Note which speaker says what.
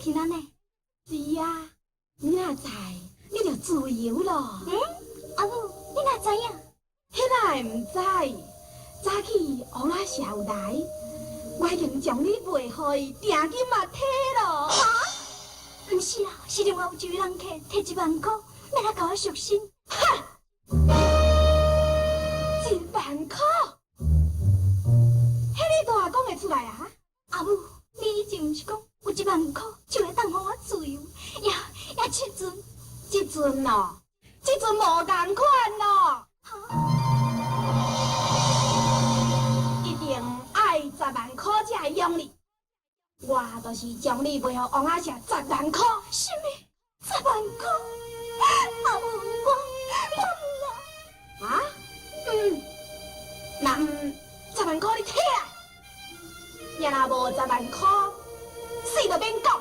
Speaker 1: 天按呢？
Speaker 2: 是啊，你若知，你就自由咯。
Speaker 1: 嗯，阿母，你哪知影？
Speaker 2: 彼哪會毋知？早起王阿舍有來，我已經將你賣予伊，訂金嘛提咯。
Speaker 1: 哈？毋是啊，是另外有一位人客提一萬箍，欲來共我贖身。
Speaker 2: 哈！一萬箍？彼你都也講會出來啊？
Speaker 1: 阿母，你以前毋是講有一萬箍就會當予我自由？也也這陣，
Speaker 2: 這陣咯，這陣無仝款咯。
Speaker 1: 哈？
Speaker 2: 一定愛十萬箍才會養你。我就是將你賣予王阿舍十萬箍。
Speaker 1: 啥物？十萬箍？阿母，我我毋啦。
Speaker 2: 啊？嗯，那十萬箍你提來。若無十萬箍，死都免講。